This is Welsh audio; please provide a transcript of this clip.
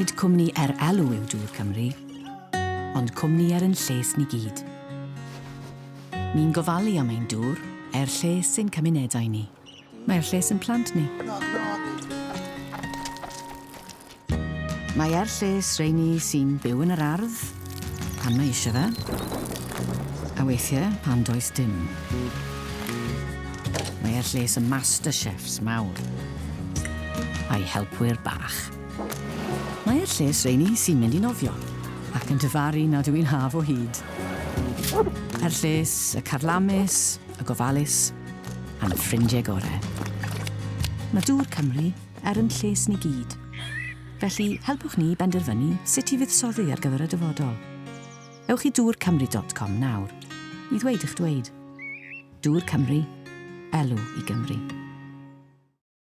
Nid cwmni er elw yw Dŵr Cymru, ond cwmni er yn lles ni gyd. Ni'n gofalu am ein dŵr er lles ein cymunedau ni. Mae er lles ein plant ni. Mae er lles rheini sy'n byw yn yr ardd, pan mae eisiau fe, a weithiau pan does dim. Mae er lles y master chefs mawr, a'i helpwyr bach. Mae er lles rheini sy'n mynd i nofio, ac yn dyfaru nad yw'n haf o hyd. Er lles y carlamus, y gofalus, a'n ffrindiau gorau. Mae Dŵr Cymru er yn lles ni gyd. Felly, helpwch ni i benderfynu sut i fuddsoddi ar gyfer y dyfodol. Ewch i dŵrcymru.com nawr i ddweud eich dweud. Dŵr Cymru, elw i Gymru.